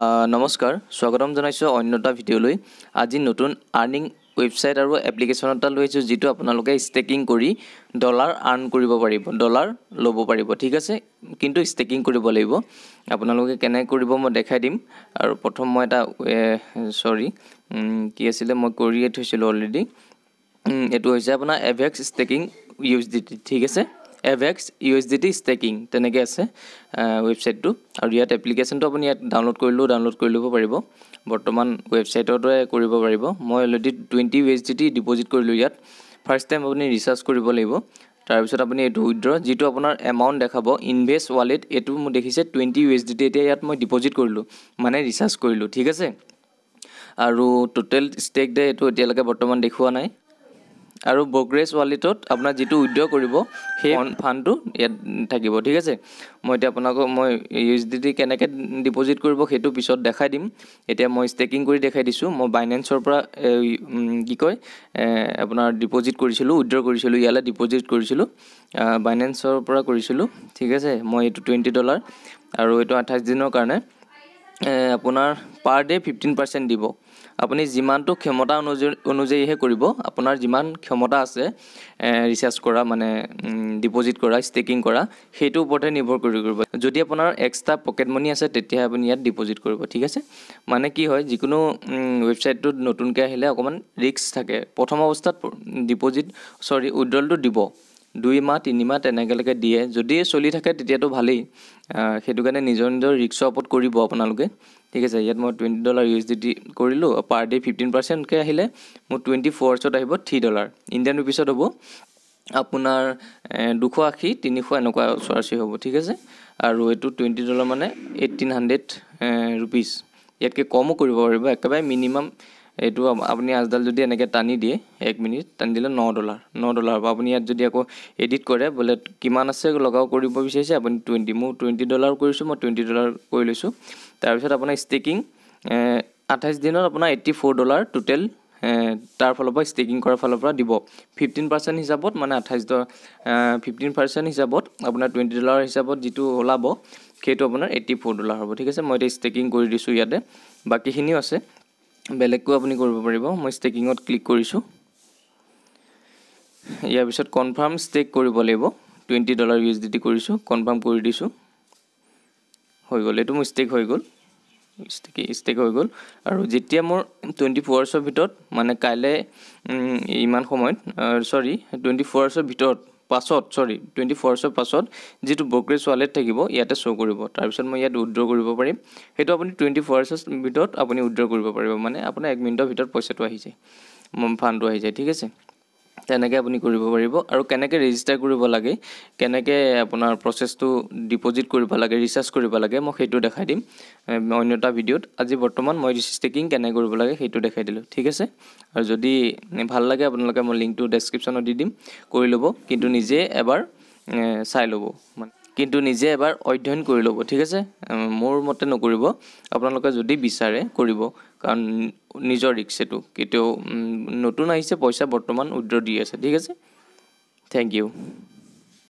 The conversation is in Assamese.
নমস্কাৰ, স্বাগতম জনাইছোঁ অন্য এটা ভিডিঅ'লৈ। আজি নতুন আৰ্নিং ৱেবছাইট আৰু এপ্লিকেশ্যন এটা লৈ আহিছোঁ, যিটো আপোনালোকে ষ্টেকিং কৰি ডলাৰ আৰ্ণ কৰিব পাৰিব, ডলাৰ ল'ব পাৰিব, ঠিক আছে? কিন্তু ষ্টেকিং কৰিব লাগিব। আপোনালোকে কেনেকৈ কৰিব মই দেখাই দিম। আৰু প্ৰথম মই এটা, চৰি, কি আছিলে, মই কৰিয়ে থৈছিলোঁ অলৰেডি। এইটো হৈছে আপোনাৰ Avax staking U S D T, ঠিক আছে? Avax U S D T staking তেনেকৈ আছে ৱেবছাইটটো। আৰু ইয়াত এপ্লিকেশ্যনটো আপুনি ইয়াত ডাউনলোড কৰিলেও ডাউনলোড কৰি ল'ব পাৰিব, বৰ্তমান ৱেবছাইটতে কৰিব পাৰিব। মই already 20 U S D T deposit কৰিলোঁ ইয়াত। ফাৰ্ষ্ট টাইম আপুনি ৰিচাৰ্জ কৰিব লাগিব। তাৰপিছত আপুনি এইটো উইড্ৰ, যিটো আপোনাৰ এমাউণ্ট দেখাব ইনভেষ্ট ৱালেট, এইটো মোৰ দেখিছে 20 ইউ এছ ডি টি। এতিয়া ইয়াত মই ডিপ'জিট কৰিলোঁ, মানে ৰিচাৰ্জ কৰিলোঁ, ঠিক আছে? আৰু টোটেল ষ্টেক ডে এইটো এতিয়ালৈকে বৰ্তমান দেখুওৱা নাই। আৰু ব্ৰ'কাৰেজ ৱালেটত আপোনাৰ যিটো উইড্ৰ কৰিব, সেই ফাণ্ডটো ইয়াত থাকিব, ঠিক আছে? মই এতিয়া আপোনালোকক মই ইউ এছ ডি টি কেনেকৈ ডিপ'জিট কৰিব সেইটো পিছত দেখাই দিম। এতিয়া মই ষ্টেকিং কৰি দেখাই দিছোঁ। মই বাইনেন্সৰ পৰা কি কয় আপোনাৰ ডিপ'জিট কৰিছিলোঁ, উইড্ৰ কৰিছিলোঁ, ইয়ালৈ ডিপ'জিট কৰিছিলোঁ, বাইনেন্সৰ পৰা কৰিছিলোঁ, ঠিক আছে? মই এইটো 20 ডলাৰ আৰু এইটো 28 দিনৰ কাৰণে আপোনাৰ পাৰ ডে' 15% দিব। আপুনি যিমানটো ক্ষমতা অনুযায়ীহে কৰিব। আপোনাৰ যিমান ক্ষমতা আছে ৰিচাৰ্জ কৰা, মানে ডিপ'জিট কৰা, ষ্টেকিং কৰা, সেইটোৰ ওপৰতহে নিৰ্ভৰ কৰি কৰিব। যদি আপোনাৰ এক্সট্ৰা পকেট মানি আছে, তেতিয়াহে আপুনি ইয়াত ডিপ'জিট কৰিব, ঠিক আছে? মানে কি হয়, যিকোনো ৱেবছাইটটোত নতুনকৈ আহিলে অকণমান ৰিস্ক থাকে। প্ৰথম অৱস্থাত ডিপ'জিট, চৰি, উইড্ৰলটো দিব 2 মাহ, 3 মাহ তেনেকৈলৈকে দিয়ে। যদি চলি থাকে তেতিয়াতো ভালেই। সেইটো কাৰণে নিজৰ নিজৰ ৰিস্কৰ ওপৰত কৰিব আপোনালোকে, ঠিক আছে? ইয়াত মই 20 dollar U S D T কৰিলোঁ। পাৰ ডে' 15%কৈ আহিলে মোৰ 24 আৱাৰ্ছত আহিব 3 ডলাৰ। ইণ্ডিয়ান ৰুপিছত হ'ব আপোনাৰ 280, 300 এনেকুৱা ওচৰা ওচৰি হ'ব, ঠিক আছে? আৰু এইটো 20 ডলাৰ মানে 1800 ৰুপিজ। ইয়াতকৈ কমো কৰিব পাৰিব। একেবাৰে মিনিমাম এইটো আপুনি আঁচডাল যদি এনেকৈ টানি দিয়ে, এক মিনিট টানি দিলে 9 ডলাৰ, 9 ডলাৰ হ'ব। আপুনি ইয়াত যদি আকৌ এডিট কৰে, বোলে কিমান আছে লগাও কৰিব বিচাৰিছে আপুনি 20, মোৰ 20 ডলাৰ কৰিছোঁ, মই 20 ডলাৰ কৰি লৈছোঁ। তাৰপিছত আপোনাৰ ষ্টেকিং 28 দিনত আপোনাৰ 84 ডলাৰ টোটেল তাৰ ফালৰ পৰা, ষ্টেকিং কৰাৰ ফালৰ পৰা দিব 15% হিচাপত। মানে 28, 15% হিচাপত আপোনাৰ 20 ডলাৰ হিচাপত যিটো ওলাব, সেইটো আপোনাৰ 84 ডলাৰ হ'ব, ঠিক আছে? মই এতিয়া ষ্টেকিং কৰি দিছোঁ ইয়াতে। বাকীখিনিও আছে, বেলেগকৈও আপুনি কৰিব পাৰিব। মই ষ্টেকিঙত ক্লিক কৰিছোঁ। ইয়াৰ পিছত কনফাৰ্ম ষ্টেক কৰিব লাগিব। 20 dollar U S D T কৰিছোঁ, কনফাৰ্ম কৰি দিছোঁ, হৈ গ'ল। এইটো মোৰ ষ্টেক হৈ গ'ল, ষ্টেক হৈ গ'ল। আৰু যেতিয়া মোৰ 24 আৱাৰ্ছৰ ভিতৰত, মানে কাইলৈ ইমান সময়ত, চৰি, 24 আৱাৰ্ছৰ ভিতৰত পাছত, চৰি, 24 আৱাৰ্ছৰ পাছত যিটো ব্ৰ'কাৰেজ ৱালেট থাকিব, ইয়াতে শ্ব' কৰিব। তাৰপিছত মই ইয়াত উইড্ৰ কৰিব পাৰিম। সেইটো আপুনি 24 আৱাৰ্ছৰ ভিতৰত আপুনি উইড্ৰ কৰিব পাৰিব, মানে আপোনাৰ এক মিনিটৰ ভিতৰত পইচাটো আহি যায়, ফাণ্ডটো আহি যায়, ঠিক আছে? তেনেকৈ আপুনি কৰিব পাৰিব। আৰু কেনেকৈ ৰেজিষ্টাৰ কৰিব লাগে, কেনেকৈ আপোনাৰ প্ৰচেছটো ডিপ'জিট কৰিব লাগে, ৰিচাৰ্জ কৰিব লাগে, মই সেইটো দেখাই দিম অন্য এটা ভিডিঅ'ত। আজি বৰ্তমান মই ষ্টেকিং কেনেকৈ কৰিব লাগে সেইটো দেখাই দিলোঁ, ঠিক আছে? আৰু যদি ভাল লাগে আপোনালোকে, মই লিংকটো ডেছক্ৰিপশ্যনত দি দিম, কৰি ল'ব। কিন্তু নিজে এবাৰ চাই ল'ব, মানে কিন্তু নিজে এবাৰ অধ্যয়ন কৰি ল'ব, ঠিক আছে? মোৰ মতে নকৰিব। আপোনালোকে যদি বিচাৰে কৰিব, কাৰণ নিজৰ ৰিস্ক এইটো। কেতিয়াও নতুন আহিছে, পইচা বৰ্তমান উইড্ৰ দি আছে, ঠিক আছে? Thank U.